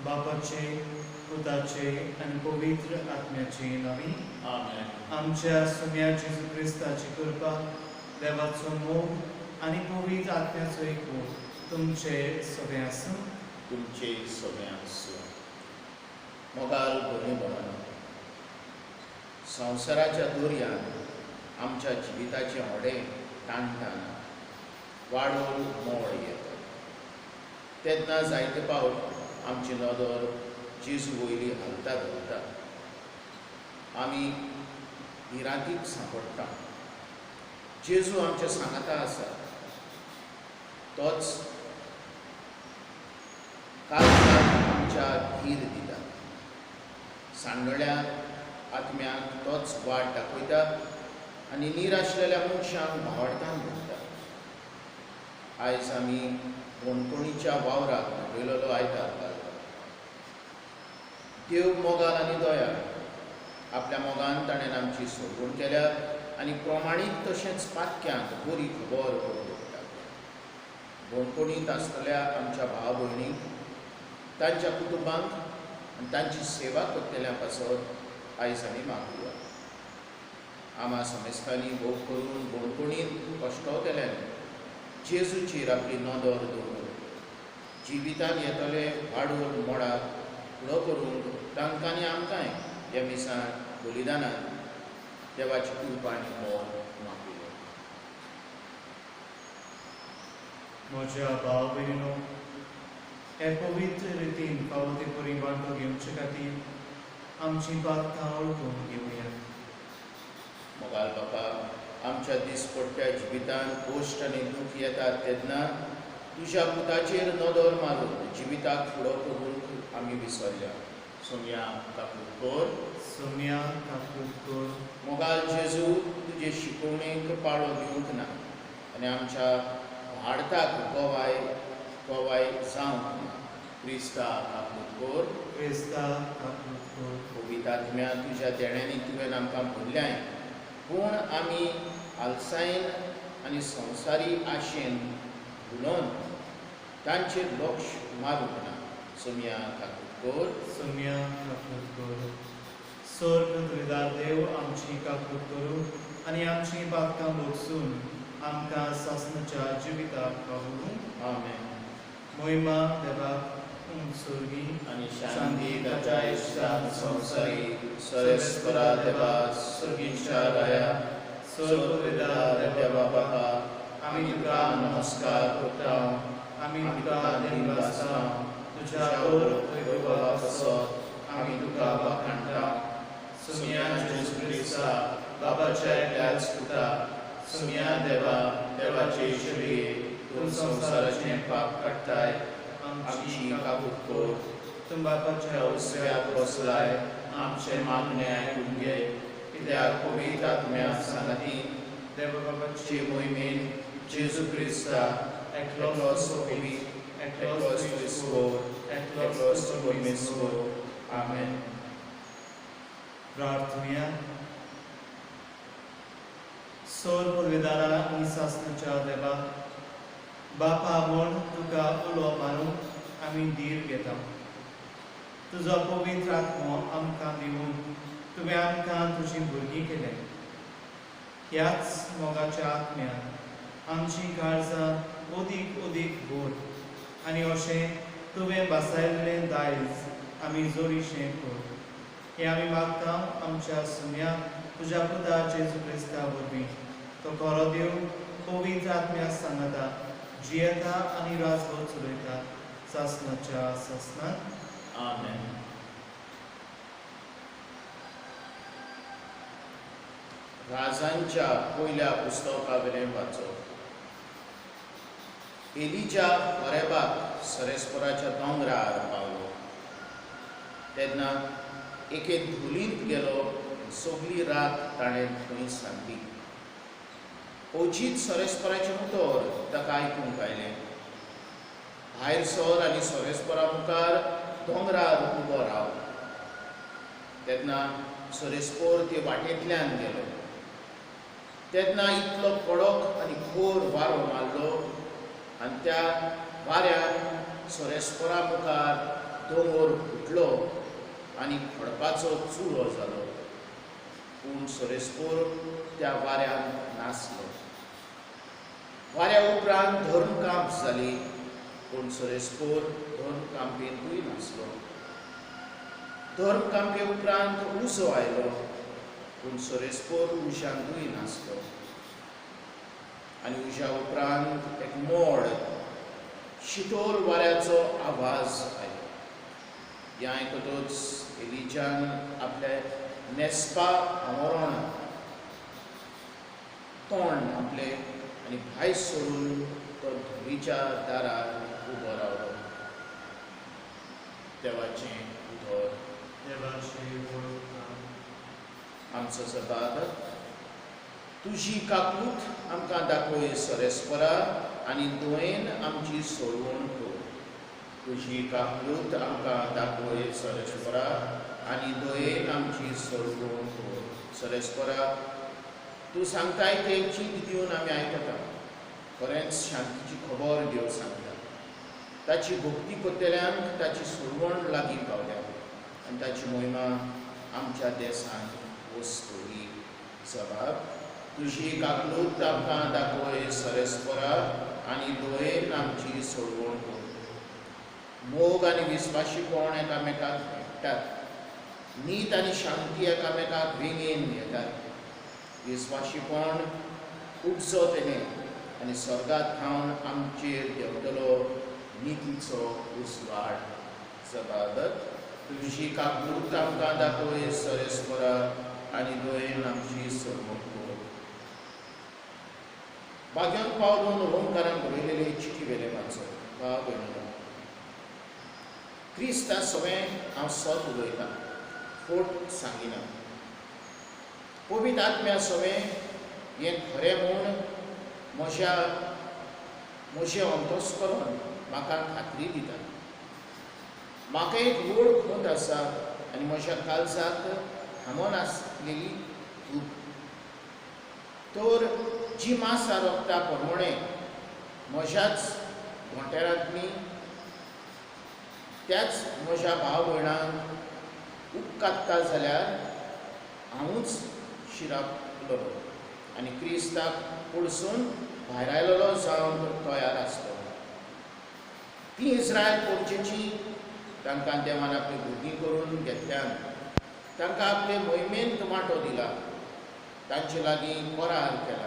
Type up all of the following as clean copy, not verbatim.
बापाचे, पुताचे आनी पवित्र आत्म्याचे नांवी. आमेन. आमच्या सुम्या जेजू क्रिस्ताची कृपा, देवाचो मोग आनी पवित्र आत्म्याचो एकवट तुमचे सगळें आसूं. तुमचे सगळें आसूं. मोगाल भयणी भावांनो, संवसाराच्या दर्यान आमच्या जिविताचें होडें ताणटाना वाडोवन मोड येता तेन्ना जायते पावट आमची नदर जेजू वयली हालता धरता, आमी भिरांतीक सांपडटा. जेजू आमच्या सांगाता आसा, तोच काळजाक आमच्या धीर दिता, सांडळ्या आत्म्याक तोच वाट दाखयता आनी निराशलेल्या मनशांक भावार्थान भरता. आयज आमी बणकोणीच्या वावराक भेटयलेलो आयतार घालता. देव मोगाल आनी दयाळ, आपल्या मोगान ताणें आमची सोडवण केल्या आनी प्रमाणीत तशेंच पातक्यांक बरी खबर करून दवरता. बणकोणींत आसतल्या आमच्या भाव भयणींक, तांच्या कुटुंबांक आनी तांची सेवा करतल्या पासत आयज आमी मागुया. आमा समेस्तांनी भोग करून बणकोणींत कश्टवतल्यांनी जेजूचेर आपली नदर दवरून जिवितांत येतले वाडून मोडाक फुडो करूंक तांकां आनी आमकांय ह्या मिसान बलिदानान देवाची कृपा आनी मोग मागुया. म्हज्या भाव भयणीनो, हे पवित्र रितीन फावो ते परी वांटो घेवचे खातीर आमची पातकां वळखून घेवया. मोगाल बापा, आमच्या दिसपट्ट्या जिवितांत कश्ट आनी दूख येतात तेन्ना तुज्या पुताचेर नदर मारून जिविताक फुडो करूंक आमी विसरल्या. सोमया काकूट कर. सोम्या काकूट कर. मोगाल जेजू, तुजे शिकवणेक पाळो दिवंक ना आनी आमच्या भारताक गोवाय गोवाय जावंक ना. क्रिस्ता काकूट कर. क्रिस्ता काकूट कर. पवित्र आत्म्या, तुज्या देण्यांनी तुवें आमकां भरल्याय, पूण आमी आलसायेन आनी संवसारी आशेन भुलोन तांचेर लक्ष मारूंक ना. सोमया काकूट कर. सोम्या काकूट कर. स्वर्ग द्विदार देव आमची काकूट करूं आनी आमची पातकां भोगसून आमकां सासणाच्या जिविताक पावोवं. आमेन. मोहिमा देवाक सुर्गी आनी शांती ताच्या इश्टान संवसारी. सरेस्परा देवा, सुर्गीच्या राया, स्वर्ग देवा बापा, आमी तुका नमस्कार करता. आमी तुका देव आसता, तुझ्या वैभवा पासत आमी तुका वाखाणटा. सुम्या जेजू क्रिस्ता, बाबाच्या एकल्याच पुता, सुम्या देवा, देवाचे चलये, तूं संवसाराचें पाप काडटाय, आमची काकूट कर. तूं बापाच्या उजव्याक बसलाय, आमचें मागणें आयकून घे, कित्याक पवित्र आत्म्या सांगाती देवा बाबाची चे मोहिमेन जेजू क्रिस्ता एकलोच पवित्र, एकलोच ईश्वर, एकलोच परमेश्वर. आमेन. प्रार्थुया. सोर पुर्वेदारा आनी सासणाच्या देवा बापा म्हूण तुका उलो मारूंक आमी धीर घेता. तुजो पवित्र आत्मो आमकां दिवन तुवें आमकां तुजीं भुरगीं केल्या. ह्याच मोगाच्या आत्म्यान आमचीं काळजां अदीक अदीक भर आनी अशें तुवें बसायल्लें दायज आमी जोडीशें कर. हें आमी मागता आमच्या सुम्या तुज्या पुता जेजू क्रिस्ता वरवीं. तो खरो देव पवित्र आत्म्या सांगता जियेता आनी राजवट चलयता सासणाच्या सासणात. आमेन. राजांच्या पयल्या पुस्तका वयलें वाचप. एलिजा होरेबाक सरेस्पराच्या दोंगरार पावलो तेन्ना एके धुलींत गेलो. सगली रात ताणें थंय सारली. अचीत सरेस्पराचें उतर ताका आयकूंक आयलें, भायर सर आनी सरेस्परा मुखार दोंगरार उबो राव. तेन्ना सरेस्पोर ते वाटेंतल्यान गेलो तेन्ना इतलो कडक आनी खोर वारो मारलो आनी त्या वाऱ्यान सरेस्परा मुखार दोंगर फुटलो आनी खडपाचो चुरो जालो, पूण सरेस्पोर त्या वाऱ्यान नासलो. वाऱ्या उपरांत धर्मकांप जाली, पूण सरेस्पोर धर्मकांपेंतूय नासलो. धर्मकांपे उपरांत उजो आयलो, पूण सरेस्पोर उज्यांतूय नासलो. आनी उज्या उपरांत एक मोड शितोल वाऱ्याचो आवाज आयलो. ह्या आयकतच एलिजान आपले नेसपा आवरण तोंड आपले आनी भायर सोडून तो धुवीच्या दारार उबो रावलो. देवाचें उतर. आमचो सभाग तुजी काकूत आमकां दाखय सरेस्परा आनी तुवें आमची सोडवण कर. तुजी काकूत आमकां दाखय सरेस्परा आनी दयेन आमची सोडवण कर. सरेस्परा तूं सांगताय तें चीत दिवन आमी आयकता. खरेंच शांतीची खबर देव सांगता. ताची भक्ती करतल्यांक ताची सोडवण लागीं पावल्या आनी ताची मोहिमा आमच्या देशांत वसतली. सबाब तुजी काकलूत आमकां दाखय सरेस्परा आनी दयेन आमची सोडवण कर. मोग आनी विस्वाशीपण एकामेकाक भेट्टात. नीत आनी शांती एकामेकाक वेंगेन घेतात. विस्वाशीपण उपजो तेणें आनी स्वर्गात थावन आमचेर देंवतलो नितीचो उजवाड. जबादत तुजी काकलूत आमकां दाखय सरेस्परा आनी दयेन आमची सोडवण कर. भाग्यान पावलून रोमकारांक बरयलेले चिटी वेले वाचो. भाव भयणीनो, क्रिस्ता सगळें हांव सत उलयतां, फोट सांगिना. पवित्र आत्म्या सवें हें खरें म्हूण म्हज्या म्हजें अंतस्करण म्हाका खात्री दिता. म्हाका एक व्हड खंत आसा आनी म्हज्या काळजाक थांबोन आसलेली दूख. तर जी मासा रोगता प्रमाणे म्हज्याच घोंटेरांतली त्याच म्हज्या भाव भयणांक उपकात्ता जाल्यार हांवूच शिरापलो आनी क्रिस्ताक पडसून भायर आयलेलो जावंक तयार आसलो. ती इस्रायल पोरचेची तांकां देवान आपली भुरगीं करून घेतल्यान तांकां आपले मोहिमेंत वांटो दिला, तांचे लागीं करार केला,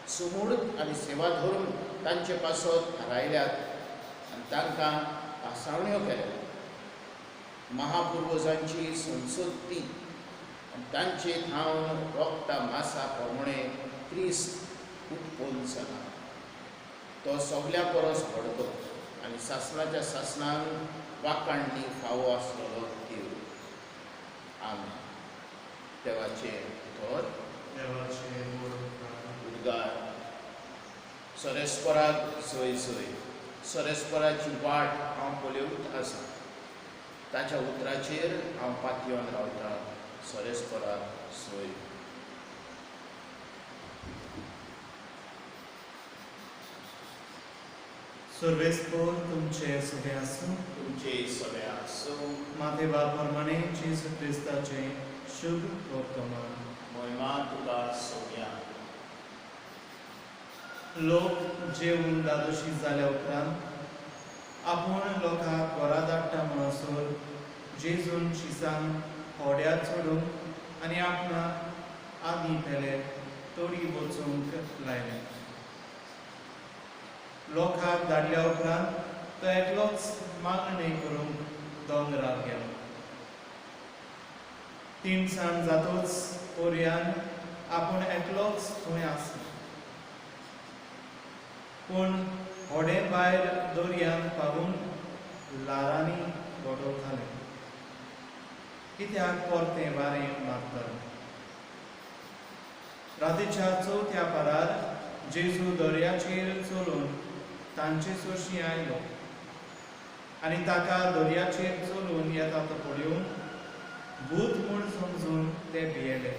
सुमूड आनी सेवा धरून तांचे पासत थारायल्यात आनी तांकां पासावण्यो केल्यात. महापुर्वजांची संसद ती आनी तांचे थावन रोगता मासा प्रमाणे क्रिस्त उत्पन्न जाला. तो सगल्या परस व्हडलो आनी सासणाच्या सासणान वाखाणणी फावो आसलेलो देव. आमेन. देवाचें उतर. उद्गार. सरेस्पराक जय जय. सरेस्पराची वाट हांव पळोवंक आसा, ताच्या उतराचेर हांव पातयेवन रावतां. सरेस्पराक जय. सर्वेस्पोर तुमचे सगळे आसूं. तुमचे सगळे आसूं. मातेवा प्रमाणे जेजू क्रिस्ताचें शुभ वर्तमान. मोहिमा तुका सोम्या. लोक जेवून दादोशी जाल्या उपरांत आपूण लोकांक घरा धाडटा म्हणसर जेजून शिसांक होड्यार चडूंक आनी आपणाक आदीं पेले तोडी वचूंक लायलें. लोकांक धाडल्या उपरांत तो एकलोच मागणी करूंक दोंगरार गेलो. तिनसांज जातूच पोरयान आपूण एकलोच थंय आसलो. पूण होडें भायर दर्यांत पावून ल्हारांनी गोठवतालें, कित्याक परतें वारें मारतालें. रातीच्या चवथ्या पारार जेजू दर्याचेर चलून तांचे सरशीं आयलो आनी ताका दर्याचेर चलून येता तो पळोवन भूत म्हूण समजून ते भियेले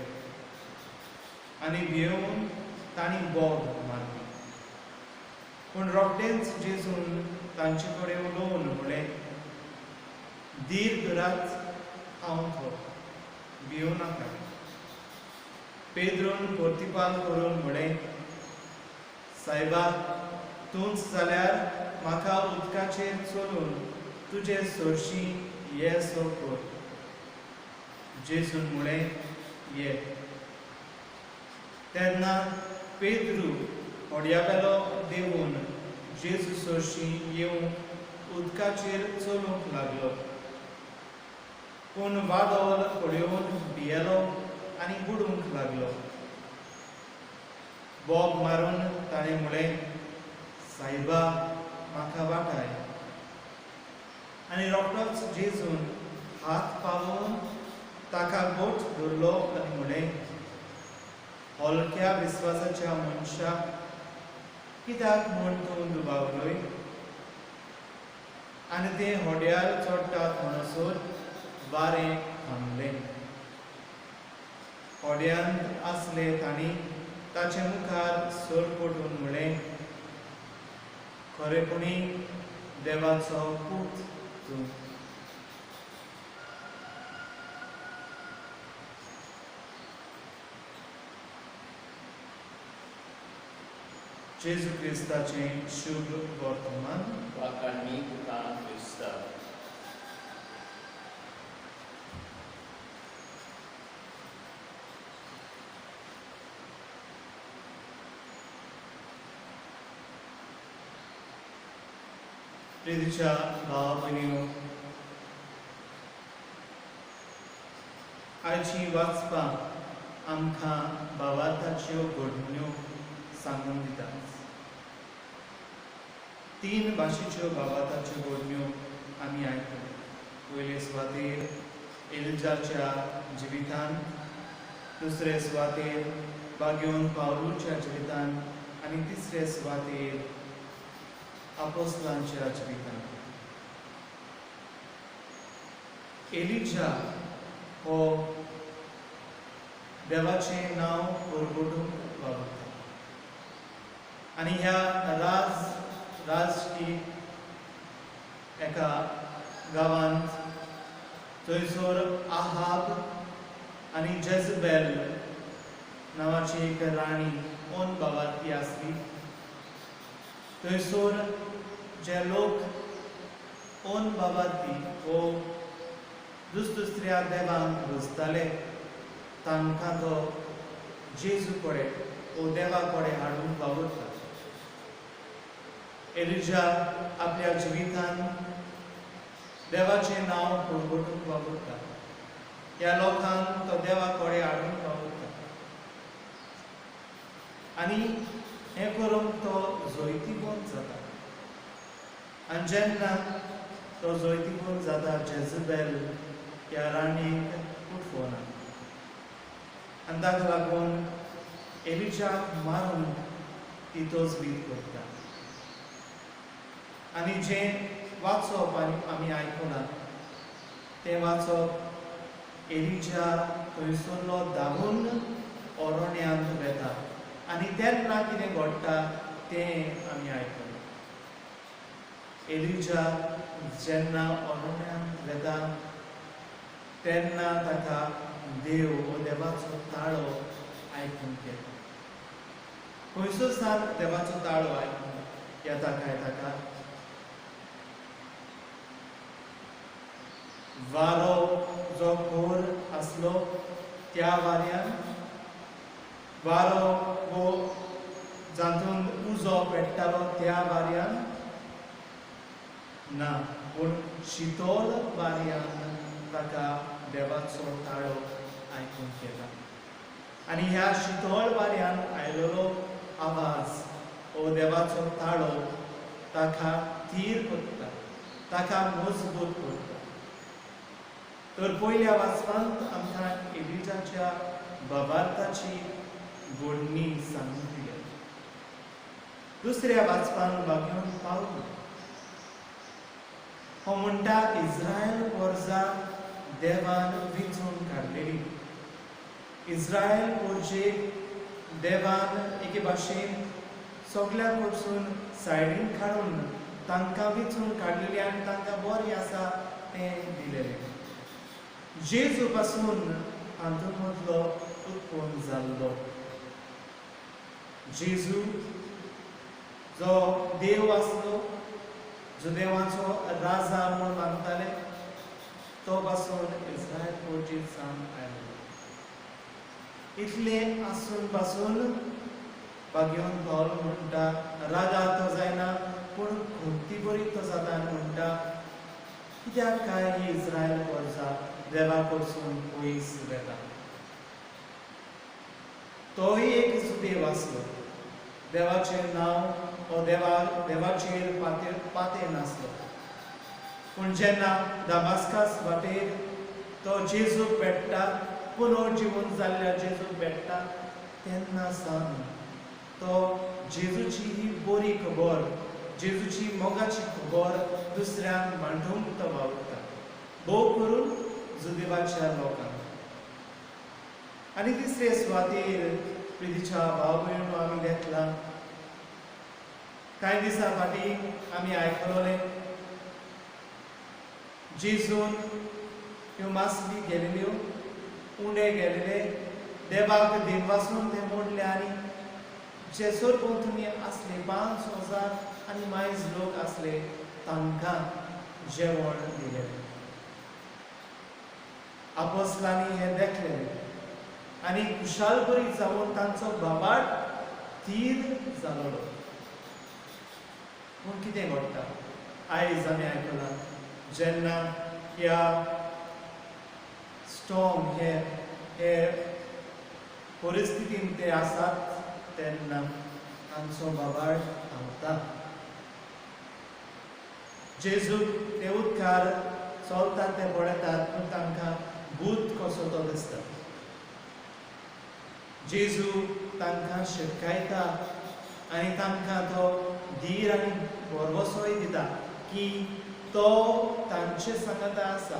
आनी भियेवन तांणी बोग मारली. पूण रोखडेंच जेजून तांचे कडेन उलोवन म्हणलें, धीर धरात, हांव तो, भिवं नाका. पेद्रून प्रतिपाल करून म्हळें, सायबा, तूंच जाल्यार म्हाका उदकाचेर चलून तुजे सरशीं ये सो कर. जेजून म्हळें, ये. तेन्ना पेद्रू होड्यावेलो देंवून जेजू सरशीं येवंक उदकाचेर चलूंक लागलो, पूण वादळ पळोवन भियेलो आनी बुडूंक लागलो. बोब मारून ताणें म्हळें, सायबा, म्हाका वाटाय. आनी रोखडोच जेजून हात पावोवन ताका बोट धरलो आनी म्हळें, हलक्या विस्वासाच्या मनशा, कित्याक म्हूण तूं दुबावलोय? आनी ते होड्यार चडटात म्हणसर वारें थांबलें. होड्यांत आसले तांणी ताचे मुखार सरपटून म्हळें, खरेपणी देवाचो पूत तूं. जेजू क्रिस्ताचें शुभ वर्तमान. वाखाणणी तुका क्रिस्ता. प्रितीच्या भाव भयणीनो, आयची वाचपां आमकां भावार्थाच्यो घडण्यो सांगून दिता. तीन भाशेच्यो भावार्थाच्यो घडण्यो आमी आयकल्यो. पयले सुवातेर एलिजाच्या जिवितान, दुसरे सुवातेर बागेवन पावलूच्या जिवितान आनी तिसरे सुवातेर आपोस्लांच्या जिवितान. एलिजा हो देवाचें नांव परगटूंक वावुरता आनी ह्या राजकी एका गांवांत थंयसर आहाब आनी जेजबेल नांवाची एक राणी ओन बाबाती आसली. थंयसर जे लोक ओन बाबाती वो दुसऱ्या देवांक भजताले तांकां तो जेजू कडेन वो देवा कडेन हाडूंक वावुरता. एलिजा आपल्या जिवितान देवाचें नांव परगटूंक वावुरता. ह्या लोकांक तो देवा कडेन हाडूंक वावुरता आनी हें करूंक तो जैतिवंत जाता. आनी जेन्ना तो जैतिवंत जाता, जेजबेल ह्या राणयेक उठवना आनी ताका लागून एलिजाक मारून ती तजवीज करता. आनी जें वाचप आनी आमी आयकलां तें वाचप एलिजा थंयसरलो धांवून अरण्यांत वेता आनी तेन्ना कितें घडटा तें आमी आयकलां. एलिजा जेन्ना अरण्यांत वेता तेन्ना ताका देव वो देवाचो ताळो आयकूंक येता. खंयसर सावन देवाचो ताळो आयकूंक येता काय ताका? वारो जो खोर आसलो त्या वाऱ्यान, वारो वो जातूंत उजो पेट्टालो त्या वाऱ्यान ना, पूण शितोल वाऱ्यान ताका देवाचो ताळो आयकूंक येता. आनी ह्या शितोळ वाऱ्यान आयलेलो आवाज वो देवाचो ताळो ताका थीर करता, ताका मजबूत करता. तर पयल्या वाचपांत आमकां एलिजाच्या भावार्थाची घडणी सांगून दिल्या. दुसऱ्या वाचपांत बागेवन पावलो हो म्हणटा, इस्रायल पोरजा देवान विंचून काडलेली. इस्रायल पोरजेक देवान एके भाशेन सगल्या कडसून सायडीन काडून तांकां विंचून काडलेली आनी तांकां बरें आसा तें दिलेलें. जेजू पासून हातूंत मदलो उत्पन्न जाल्लो जेजू जो देव आसलो, जो देवाचो राजा म्हूण मानताले, तो पासून इस्रायल पोर्जीत जावन आयलो. इतलें आसून पासून भाग्यवंत पावल म्हणटा, रागार तो जायना पूण खंती बरी तो जाता आनी म्हणटा, कित्याक काय ही इस्रायल पोरजा देवा कडसून पयस वेता. तोय एक देव आसलो, देवाचें नांव हो देवाचेर पाते नासलो. पूण जेन्ना दामास्कास वाटेर तो जेजूक भेट्टा, पुनर्जिवन जाल्ल्या जेजूक भेट्टा, तेन्ना सावन तो जेजूची ही बरी खबर, जेजूची मोगाची खबर दुसऱ्यांक मांडूंक तो वावुरता, भोव करून जुदेवाच्या लोकांक. आनी तिसरे सुवातेर प्रितीच्या भाव भयणो आमी घेतला. कांय दिसां फाटीं आमी आयकलोले जेजून ह्यो मासली गेलेल्यो, उंडे गेलेले, देवाक देवासून ते मोडले आनी जे सरभोंवतणी आसले 5000 आनी मायज लोक आसले तांकां जेवण दिलें. आपोसलांनी हें देखलें आनी खुशालबरी जावन तांचो बाबाट थीर जालो. पूण कितें घडटा आयज आमी आयकलां, जेन्ना ह्या स्टॉर्म हे हे परिस्थितीन ते आसात तेन्ना तांचो बाबाळ थांबता. जेजूक ते उदकार चलतात ते पळयतात, पूण तांकां भूत कसो तो दिसता. जेजू तांकां शिटकायता आनी तांकां तो धीर आनी भरवसोय दिता की तो तांचे सांगाता आसा,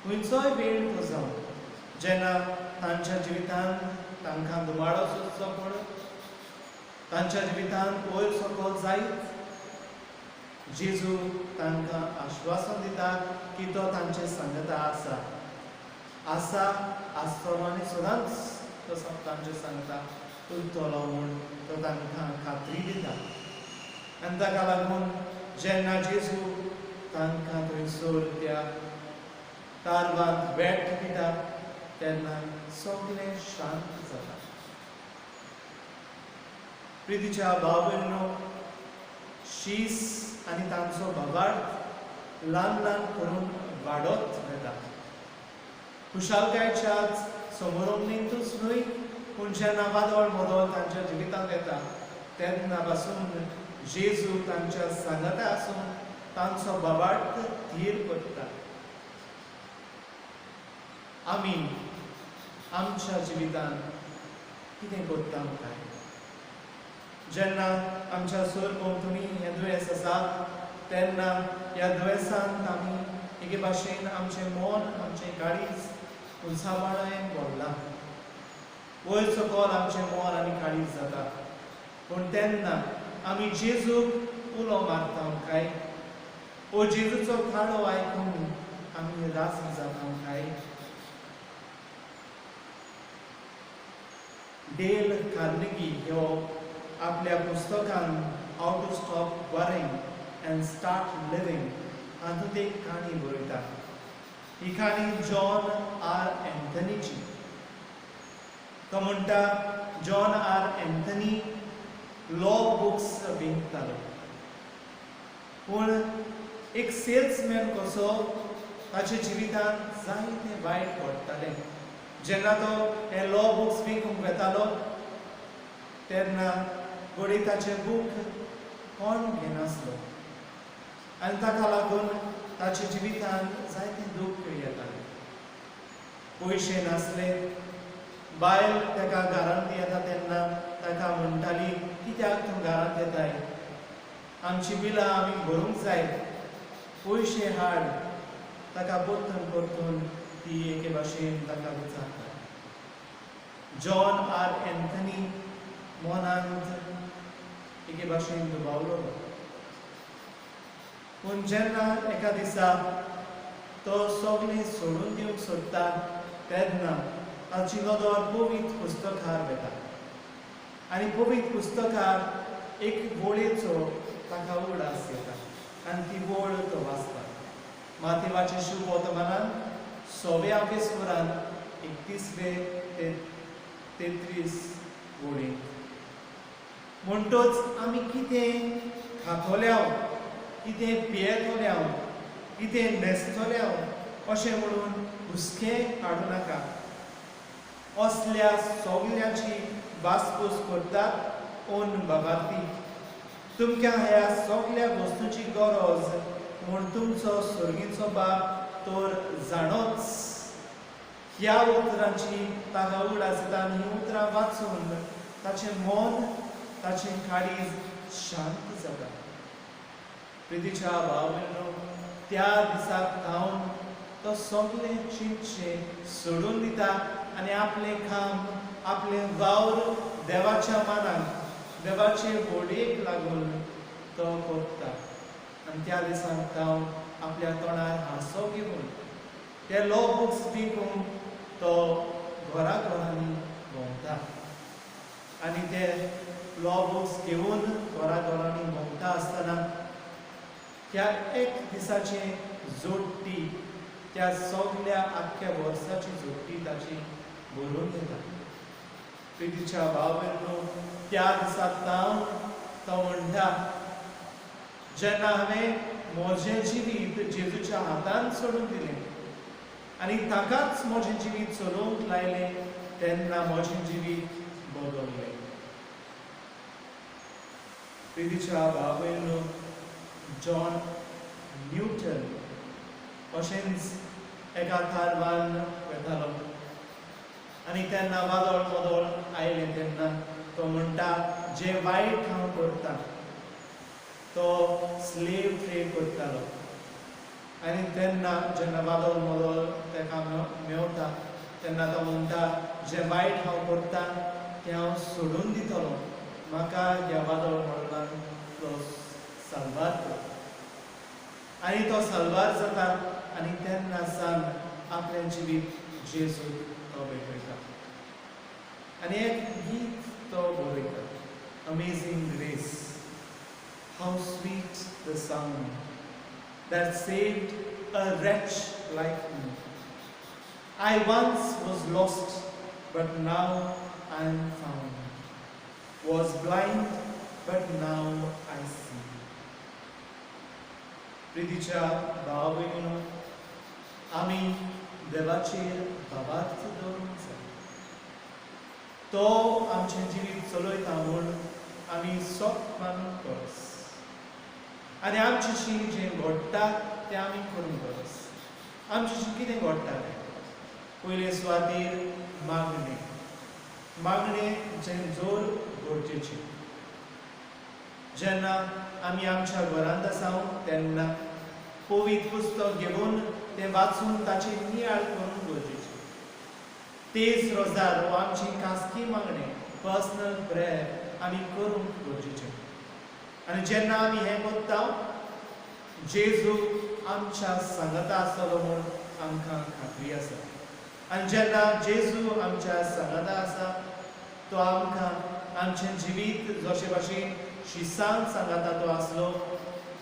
खंयचोय वेळ तो जावं. जेन्ना तांच्या जिवितांत तांकां दुमाळो सोदचो पडत, तांच्या जिवितांत वयर सकयल जायत, जेजू तांकां आश्वासन दिता की तो तांचे सांगाता आसा, आसा आसतलो आनी सदांच तो तांचे सांगता उरतलो म्हूण तो तांकां खात्री दिता. आनी ताका लागून जेन्ना जेजू तांकां थंयसर त्या तारवांत भेट दिता तेन्ना सगळें शांत जाता. प्रितीच्या भाव भयणीनो, शीस आनी तांचो बाबार्थ ल्हान ल्हान करून वाडत वेता. खुशालकायच्याच समोरंतूच न्हय, पूण जेन्ना वादळ मदळ तांच्या जिवितांत येता तेन्ना पासून जेजू तांच्या सांगाता आसून तांचो बाबार्थ धीर करता. आमी आमच्या जिवितांत कितें करता काय? जेन्ना आमच्या सरभोंवतणी हें दुयेंस आसा तेन्ना ह्या दुयेंसान आमी एके भाशेन आमचें मन, आमचें काळीज उंचाबाळायेन भरलां, वयर सकयल आमचें मन आनी काळीज जाता. पूण तेन्ना आमी जेजूक उलो मारता काय, ओ जेजूचो ताळो आयकून आमी राजी जाता काय? डेल कार्नेगी ह्यो आपल्या पुस्तकान how to stop worrying and start living हातूंत एक काणी बरयता. ही काणी जॉन आर एन्थनीची. तो म्हणटा, John R Anthony law books विकतालो, पूण एक सेल्समॅन कसो ताच्या जिवितांत जायतें वायट घडटालें. जेन्ना तो हे लॉ बुक्स विकूंक वेतालो तेन्ना घडये ताचे बूक कोण घेनासलो आनी ताका लागून ताच्या जिवितांत जायतें दूख येतालें. पयशे नासले, बायल ताका घरांत येता तेन्ना ताका म्हणटाली, कित्याक तूं घरांत येताय, आमची बिलां आमी भरूंक जाय, पयशे हाड. ताका परतून परतून ती एके भाशेन ताका विचारता. जॉन आर एन्थनी मनांत एके भाशेन दुबावलो. पूण जेन्ना एका दिसा तो सगळें सोडून दिवंक सोदता तेन्ना ताची नदर पवित्र पुस्तकार वेता आनी पवित्र पुस्तकार एक वळेचो ताका उगडास येता आनी ती वळ तो वाचता. मातेवाचें शुभ वर्तमानान 6व्या वेस्वरान 31वे ते 33 वळींत. म्हणटच आमी कितें खातोल्या, कितें पियेतोल्या, कितें न्हेसतोल्या अशें म्हणून हुस्के काडूं नाका. असल्या सगल्यांची वासपूस करतात ओन बाबाती. तुमकां ह्या सगल्या वस्तूची गरज म्हूण तुमचो सर्गीचो बाप तर जाणोच. ह्या उतरांची ताका उगडास येता आनी हीं उतरां वाचून ताचें मन, ताचें काळीज शांत जाता. प्रितीच्या भाव भयणीनो, त्या दिसाक धांवन तो सगळें चिंतचें सोडून दिता आनी आपलें काम, आपलें वावर देवाच्या मानाक, देवाचे बोडयेक लागून तो करता. आनी त्या दिसाक धांवन आपल्या तोंडार हांसो घेवन ते लॉ बुक्स विकूंक तो घरा घरांनी भोंवता आनी ते लॉ बुक्स घेवन घरा घरांनी भोंवता आसतना ह्या एक दिसाचे जोडटी, त्या सगल्या आख्ख्या वर्साची जोडटी ताची भरून येता. प्रितीच्या भाव भयणीनो, त्या दिसा तावन तो म्हणटा, जेन्ना हांवें म्हजें जिवीत जेजूच्या हातान सोडून दिलें आनी ताकाच म्हजें जिवीत चलोवंक लायलें तेन्ना म्हजें जिवीत बदललें. प्रितीच्या भाव भयणीनो, जॉन न्यूटन अशेंच एका तारवान वेतालो आनी तेन्ना वादळ मदळ आयलें तेन्ना तो म्हणटा, जें वायट हांव करता. तो स्लेव ट्रेड करतालो आनी तेन्ना जेन्ना वादळ मदळ ताका मेवता तेन्ना तो म्हणटा, जें वायट हांव करता तें हांव सोडून दितलो, म्हाका ह्या वादळ मदळान तो साल्वार कर. आनी तो साल्वार जाता आनी तेन्ना सावन आपलें जिवीत जेजूक तो भेटयता आनी एक गीत तो बरयता, Amazing Grace, how sweet the sound that saved a wretch like me. I once was lost, but now I am found. Was blind, but now I see. प्रितीच्या भाव भयणीनो, आमी देवाचेर भावार्थ दवरूंक जाय. तो आमचें जिवीत चलयता म्हूण आमी सोप मानूंक गरज आनी आमच्याशी जें घडटा तें आमी करूंक गरज. आमच्याशी कितें घडटा तें पयले सुवातेर मागणें, मागणें जें जोर गरजेचें. जेन्ना आमी आमच्या घरांत आसा तेन्ना पवित्र पुस्तक घेवन तें वाचून ताचेर नियाळ करूंक गरजेचें. तेज रोजार हो आमची खासगी मागणें, पर्सनल प्रेयर आमी करूंक गरजेचें. आनी जेन्ना आमी हें करता, जेजू आमच्या सांगाता आसतलो म्हूण आमकां खात्री आसा. आनी जेन्ना जेजू आमच्या सांगाता आसा, तो आमकां आमचें जिवीत जशे भाशेन शिसान सांगाता तो आसलो.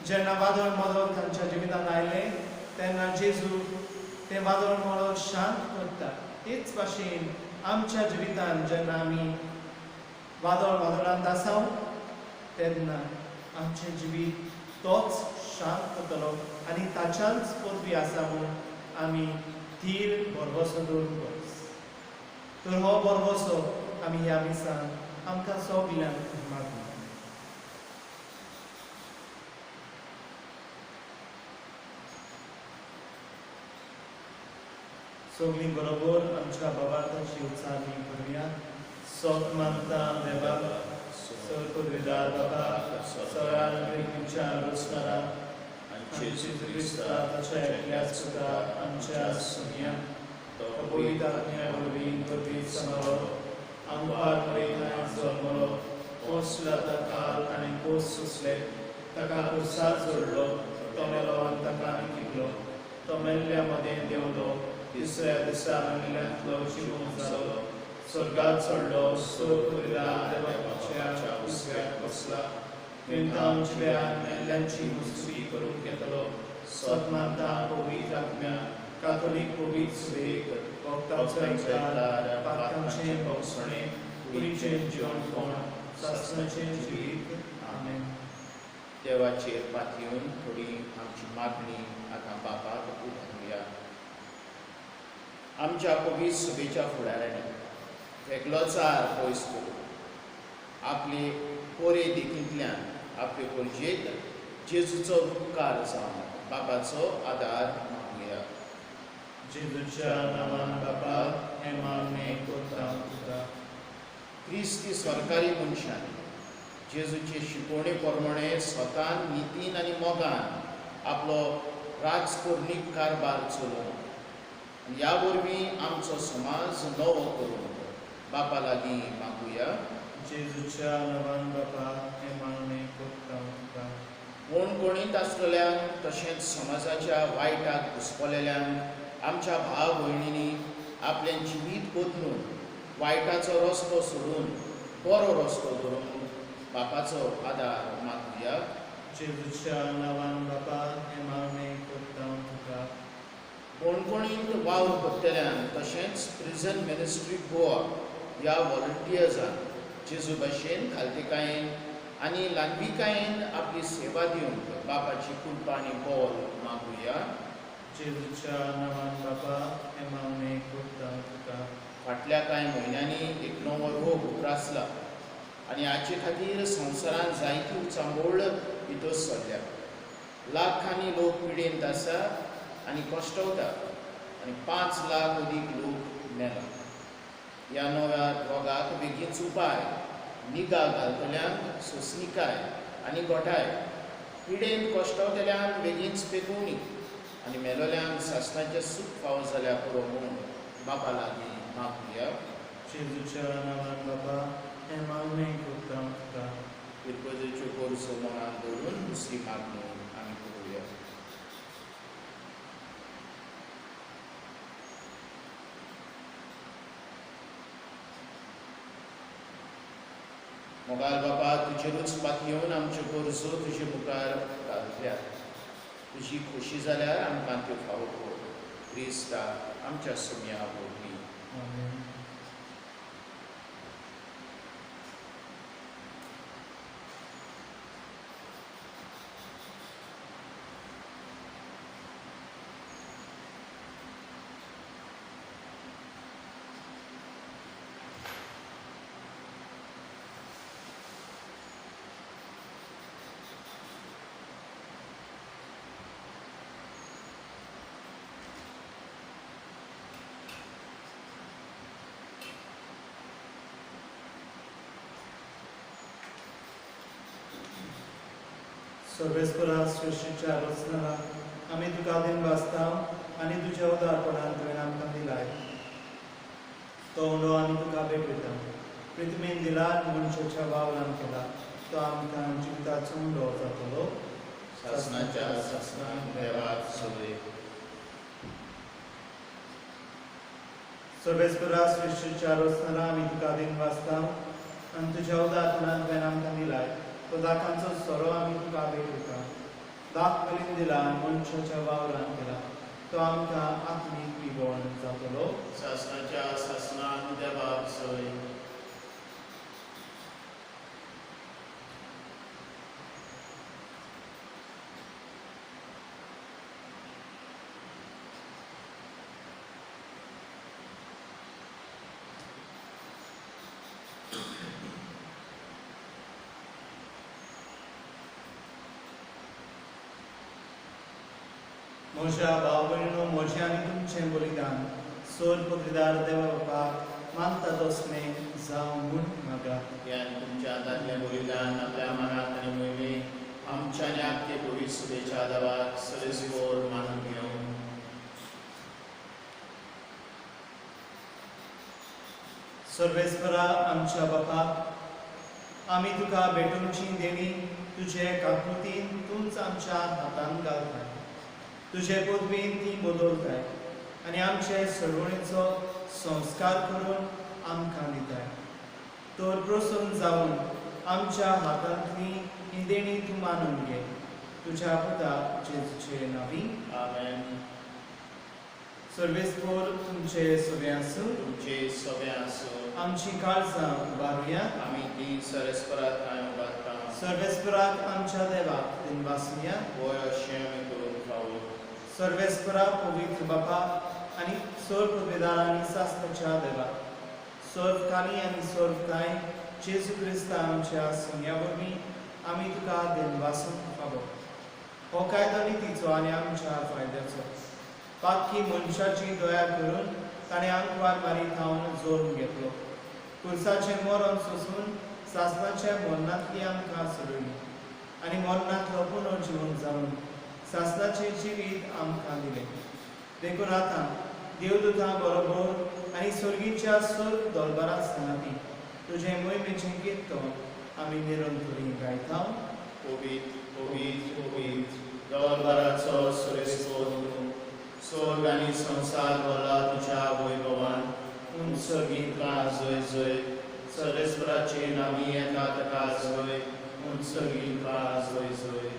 जेन्ना वादळ मदळ तांच्या जिवितांत आयलें तेन्ना जेजू तें वादळ मदळ शांत करता. तेच भाशेन आमच्या जिवितांत जेन्ना आमी वादळ वादळांत आसा तेन्ना आमचें जिवीत तोच शांत करतलो आनी ताच्याच पदवी आसा म्हूण आमी थीर भरवसो दवरूंक गरज. तर हो भरवसो आमी ह्या मिसान आमकां सगल्यांक मागूं. सगळीं बरोबर आमच्या बाबाची उच्चारणी करुया. सोत मानता देवा, सर्व बाबा, सगळ्या व्यक्तींच्या रचणारा आनी जेजू क्रिस्ता ताच्या एकल्याच पुता आमच्या सोनिया, तो पवित्र आत्म्या वरवीं गर्भीत जालो, आमकां पळयतना जल्मलो, पोसला ताका आनी पोस सोंसले, ताका खुर्सार जोडलो, तो मेलो आनी ताका आनी कितलो तो मेल्ल्या मदें देंवलो, तिसऱ्या दिसा मेल्ल्यांतलो जिवो जालो, स्वर्गात चडलो, सोर देवाच्या उजव्याक बसला, थंय जिव्या मेल्ल्यांची मुस्ती करूंक येतलो. सत मानता पवित्र आत्म्या, कातोलीक पवित्र सुवेक, भक्तांचो एकचार, पातकांचें भोगसणें, कुडीचें जिवणपण, सासणाचें जिवीत. आमेन. देवाचेर पातयेवन थोडी आमची मागणी आतां बापाक उबारुया. आमच्या पवित्र सभेच्या फुडाऱ्यांनी वेगळोचार पयस करून आपले कोरे देखींतल्यान आपले गरजेक जेजूचो उपकार जावन बापाचो आदार मागुया. जेजूच्या नांवान बापा, हें मागणें करता तुका. क्रिस्ती सरकारी मनशांनी जेजूचे शिकवणे प्रमाणे स्वतान नितीन आनी मोगान आपलो राजकर्णीक कारभार चलोवन आनी ह्या वरवीं आमचो समाज नवो करूंक बापा लागीं मागुया. जेजूच्या नांवान बापा, हें मागणें करता तुका. कोणकोणींत आसलेल्यांक तशेंच समाजाच्या वायटाक घुस्पलेल्यांक आमच्या भाव भयणींनी आपलें जिवीत बदलून वायटाचो रस्तो सोडून बरो रस्तो धरून बापाचो आदार मागुया. जेजूच्या नांवान बापा, हें मागणें करता तुका. कोणकोणींत वावर करतल्यांक तशेंच प्रिजन मिनिस्ट्री गोवा ह्या वॉलंटियर्सान जेजू भाशेन खालतीकायेन आनी ल्हानविकायेन आपली सेवा दिवंक बापाची कृपा आनी बोल मागुया. जेजूच्या नांवान बापा, हें मागणें करता तुका. फाटल्या कांय म्हयन्यांनी एक नवो रोग उप्रासला आनी हाचे खातीर संवसारांत जायती उचांबळ भितर सरल्या. लाखांनी लोक पिडेंत आसा आनी कश्टवता आनी 5 लाख अदीक लोक मेला. ह्या नव्या रोगाक बेगीनच उपाय, निगा घालतल्यांक सोंसणीकाय आनी घोटाय, पिडेन कश्टवतल्यांक बेगीनच पेकोवणी आनी मेलोल्यांक सासणाचें सूख फावो जाल्यार पुरो म्हूण बापा लागीं मागुया. जेजूच्या नांवान बापा, हें मागणें करता तुका. इरगोजेच्यो गरजो मनान दवरून दुसरी मागणी आमी करुया. मोगाल बापा, तुजेरूच पातयेवन आमच्यो गरजो तुजे मुखार घालतल्यात. तुजी खोशी जाल्यार आमकां त्यो फावो कर. क्रिस्ता आमच्या सोम्या वरवीं. आमेन. सर्वेस्परा सृश्टीच्या रचनारा आमी तुका दिन वाचता आनी तुज्या उदारपणान तुवें आमकां दिलाय तो उंडो आमी तुका भेटयता. प्रिथ्मीन दिला मनशाच्या वावरान केला तो आमकां जिविताचो उंडो जातलो. सासणाच्या सासणाक देवाक सगळे. सर्वेस्परा सृश्टीच्या रचनारा आमी तुका दिन वाचता आनी तुज्या उदारपणान तुवें आमकां दिलाय तो दाकांचो सोरो आमी तुका भेटयता. दाक बलीन दिला मनशाच्या वावरान केला तो आमकां आत्मीक पिवण जातलो. सासणाच्या सासणाक देवाक सय. म्हज्या भाव भयणीनो, म्हजें आनी तुमचें बलिदान सोर पदवीदार देवा बापाक मानता तसलें जावं म्हूण मागात. ह्या आनी तुमच्या हातांतलें बलिदान आपल्या मनात आनी मोहिमे आमच्या आनी आख्खे पवित्र सभेच्या देवाक सरेस्पोर मानून घेवन. सर्वेस्परा आमच्या बापा, आमी तुका भेटोवची देणी तुजे काकृतीन तूंच आमच्या हातान घालता. तुजे पदवीन ती बदलताय आनी आमचे सरवणेचो संस्कार करून आमकां दिताय. तर प्रसन्न जावन आमच्या हातांतली ही देणी तूं मानून घे. तुझ्या पुता जेजूचे नांवी आमेन. सर्वेस्पोर तुमचे सगळे आसूं. तुमचे सगळे आसूं. आमची काळजां उबारुया. आमी ती सरस्परात कांय उबारता. सर्वेस्पराक आमच्या देवाक दिनवासुया. वय अशें आमी करूंक फावो. सर्वेस्परा पवित्र बापा आनी सर्व पदवेदार आनी सास्त्राच्या देवा सर्व काली आनी सर्व काय जेजू क्रिस्ता आमच्या सोन्या वरवीं आमी तुका दिनवासूंक फावो. हो कायदो नितीचो आनी आमच्या फायद्याचो. पाकी मनशाची दया करून ताणें आंकवार मारी थावन जोडून घेतलो. कुर्साचें मरण सोसून सासणाच्या मरणांतली आमकां सोडयली आनी मरणांतलो पुनर्जिवन जावन सासणाचें जिवीत आमकां दिलें. देखून आतां देवदूतां बरोबर आनी स्वर्गीच्या सर्व दलबारा सांगाती तुजें मोहिमेचें कीर्तन आमी निरंतरी गायता. पवित्र पवित्र पवित्र दरबाराचो सुरेस्पोर स्वर्ग आनी संवसार भरला तुज्या वैभवान. उंच सर्गींतला जय जय. सर्वेस्पराचे नामी येता ताका जय. उंच सर्गींतला जय जय.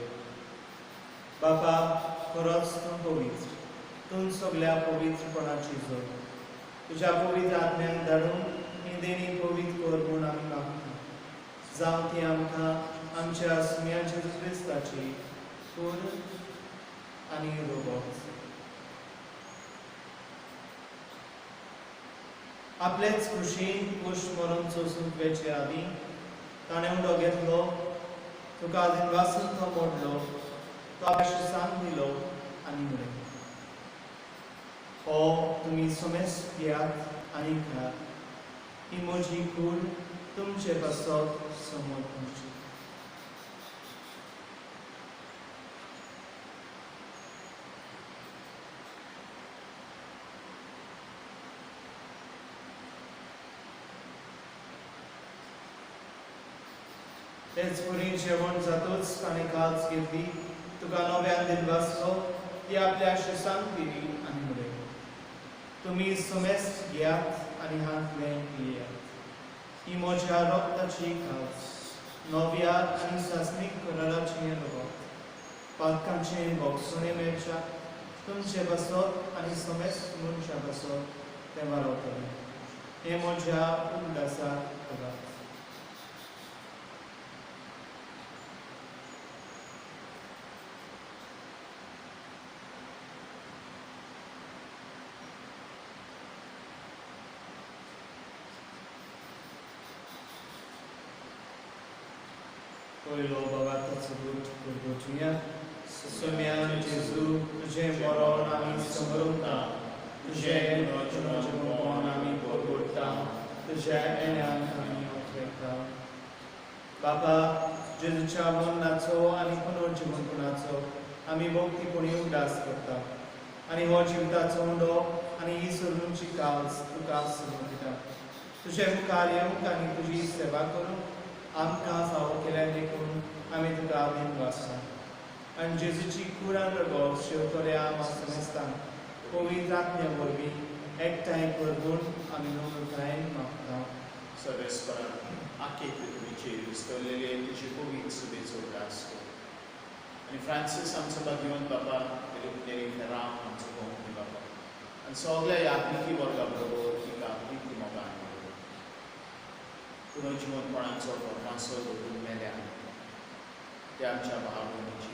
बापा खरोच तूं पवित्र, तूं सगल्या पवित्रपणाची जोड. तुज्या पवित्र आत्म्याक धाडून ही देणी पवित्र कर म्हूण आमी मागता. जावं ती आमकां आमच्या सुम्या जेजू क्रिस्ताची कूड आनी रोगोच. आपलेच कुशीन कुश मरण सोसूंक वेचे आदीं ताणें उंडो घेतलो, तुका दिनवासून तो मोडलो, तो आपल्या शिसांक दिलो आनी म्हणलें, हो तुमी समेस पियात आनी खायात, ही म्हजी कूड तुमचे पासत समर्पणची. तेच परी जेवण जातूच ताणें काज घेतली, तुका नव्यान दिनवासलो, ती आपल्या शिसांक दिली आनी म्हणलें, तुमी समेस घेयात आनी हांतलें पियेयात, ही म्हज्या रक्ताची काज, नव्या आनी सासणीक कराराचें रगत, पातकांचें भोगसणें मेळच्या तुमचे पासत आनी समेस मनशा पासत तें वारवतलें. हें म्हज्या उगडासाक करात. पयलो बाबाचो बूट करगोचुया. सोम्या जेजू तुजें मरण आमी समरता, तुजें पुनर्जिवनपण आमी परगोडटा, तुज्या येण्यान आमी ओतरेता. बाबा जेजूच्या मरणाचो आनी पुनर्जिवनपणाचो आमी भक्तीपणी उगडास करता आनी हो जिविताचो उंडो आनी ही सोडूनची काज तुका समर्पिता. तुजे मुखार येवंक आनी तुजी सेवा करूंक आमकां फावो केल्या देखून आमी तुका दिनवासता. आनी जेजूची कुरान रगत शेवतल्या आमा समेस्तांक पवित्र आत्म्या वरवीं एकठांय कर म्हूण आमी नम्रतायेन मागता. सर्वेस्परान आखे पृथ्वीचेर विस्तरलेले तुजे पवित्र सभेचो उगडास कर आनी फ्रांसीस आमचो भाग्यवंत बापा, नेरी फेराम आमचो कोंकणी बापा आनी सगल्या याज्ञिकी वर्गा बरोबर तिका प्रिती मोगान पुनर्जिवनपणाचो भरमासो दवरून मेल्या ते आमच्या भाव भयणीची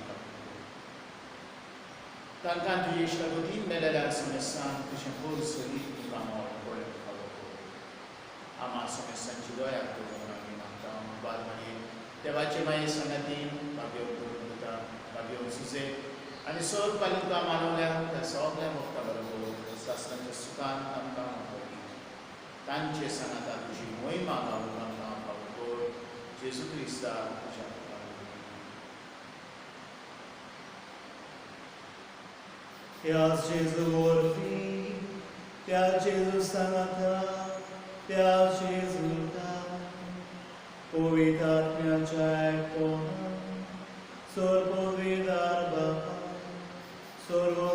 तांकां तुजे इश्टागतीन मेलेल्या समेस्तान तुजें भर सरीत तुका पळोवंक फावो कर. आमा समेस्तांची दया कर म्हणून आमी मागता. बाद मागीर देवाचे माये सांगातीन भाग्यवंत दिता, भाग्यवंत सुजे आनी सर्व पाली तुका मानवल्या त्या सगल्या भक्ता बरोबर सासणाच्या सुखान आमकां मागवली. तांचे सांगाता तुजी मोहिमा गावूंक आमकां फावो कर. जेजू क्रिस्ता तुज्या त्याच जेजू वरवीं, त्या जेजू सांगाता, त्या जेजूता पवित्र आत्म्याच्या एकपणान सर्व पवित्र बापा, सर्व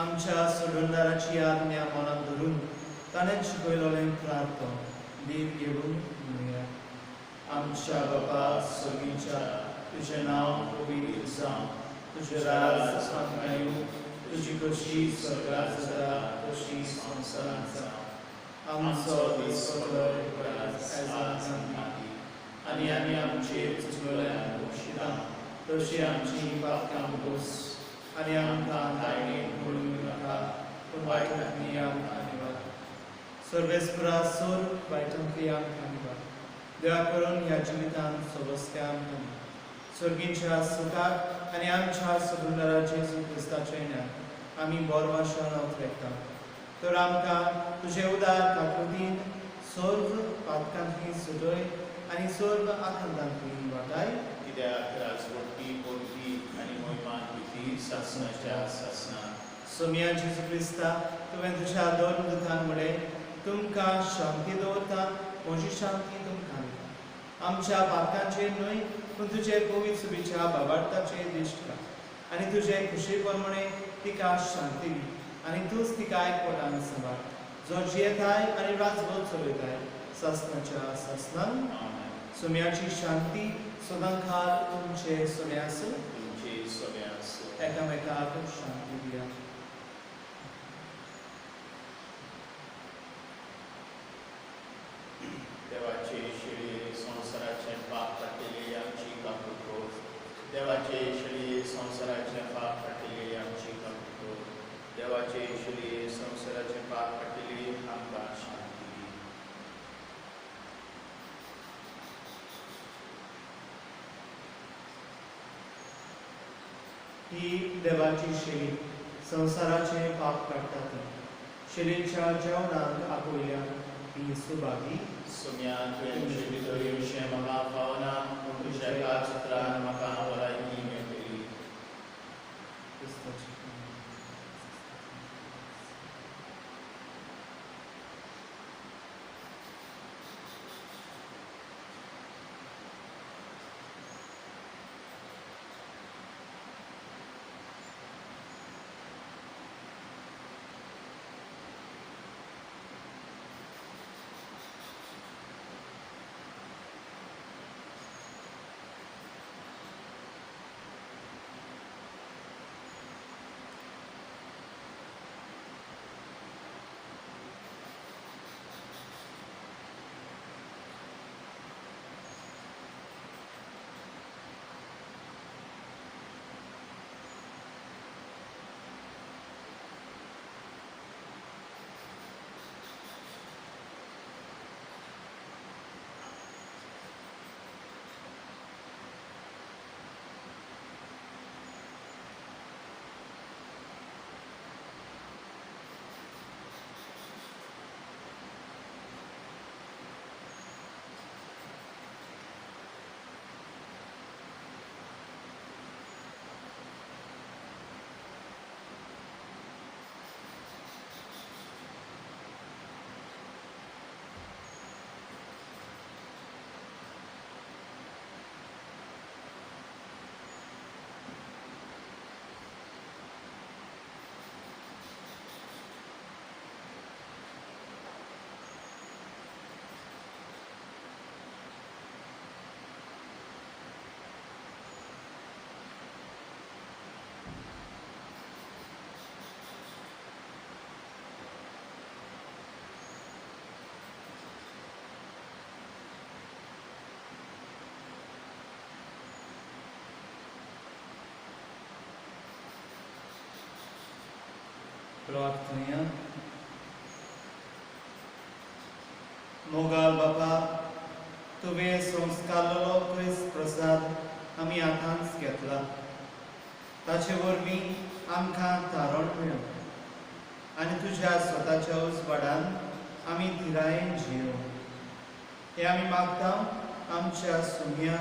आमच्या सोडणदाराची आज्ञा मनात धरून ताणें शिकयलेलें प्रार्थना देव घेवन म्हणुया. आमच्या बापा सर्गीच्या, तुजें नांव पवित्र जावं, तुजें राज आमकां येवं, तुजी खोशी स्वर्गात जाता तशी संवसारांत जावं. आमचो दिसपट्टो आयज आमकां दी, आनी आमी आमचेर चुकलेल्यांक बक्षिता तशी आमची पातकां बोस, आनी आमकां तायणेक पडूं नाका, पूण वायटांतली आमकां निवार. सर्वेस्परा सोर वायटांतली आमकां निवार. देवा करून ह्या जिवितांत सवस्त्या आमकां दी. सर्गीच्या सुखाक आनी आमच्या सोडूनदारा जेजू क्रिस्ताच्या येण्याक आमी बोरवाशान अवतरेकता. तर आमकां तुजे उदार काकृतीन सर्व पातकांतली सुटय आनी सर्व आकांतांतली वाटाय. कित्याक राजवटी पोरकी आनी मोहिमान ती सासणाच्या सासणा. सोमया जेजू क्रिस्ता, तुवें तुज्या दोन दुतांक म्हळें, तुमकां शांती दवरता, म्हजी शांती तुमकां दिता. आमच्या पातकांचेर न्हय पूण तुजे पवित्र सुबीच्या बाबार्थाचेर दिश्ट घाल आनी तुजे खुशी प्रमाणे तिका शांती दी आनी तूंच तिका एकवटान सांबाळ, जो जियेताय आनी राजवट चलयताय सासणाच्या सासणान. आमेन. सोम्याची शांती सदांकाळ तुमचे सोम्या आसूं. तुमचे सोम्या आसूं. एकामेकाक शांती दिया. देवाचे शेळये संवसाराचें पाप काडटली आमची काकूट कर. देवाचे शेळये संवसाराचें पाप काडटली आमची काकूट कर. देवाचे शेळये संवसाराचें पाप काडटली आमकां शांती दी. ही देवाची शेळी संवसाराचें पाप काडटा ती. शेळीच्या जेवणाक आपयल्या ती सुभागी. सोम्या, तुवें तुजे भितर येवचें म्हाका फावना, पूण तुज्या एकाच उतरान म्हाका भलायकी मेळटली. क्रिस्ताची. प्रार्थनया. मोगाल बापा, तुवें संस्कारलेलो क्रिस्त प्रसाद आमी आतांच घेतला, ताचे वरवीं आमकां तारण मेळ्ळें आनी तुज्या स्वताच्या उजवाडान आमी धिरायेन जियो. हें आमी मागता आमच्या सुम्या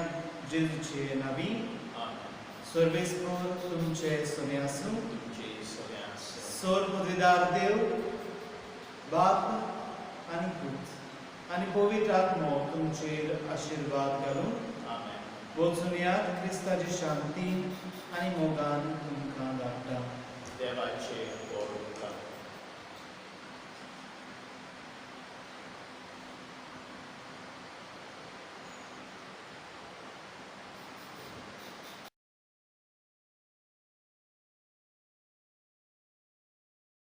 जेजूचे नावी. आमेन. सर्वेस्पर तुमचे सोमे आसूं. तुमचे सोम्या आसूं. सोर पदवीदार देव बाप आनी पूत आनी पवित्र आत्मो तुमचेर आशिर्वाद घालूं. आमेन. वचून यात, क्रिस्ताची शांती आनी मोगान तुमकां धाडटा. देवाचे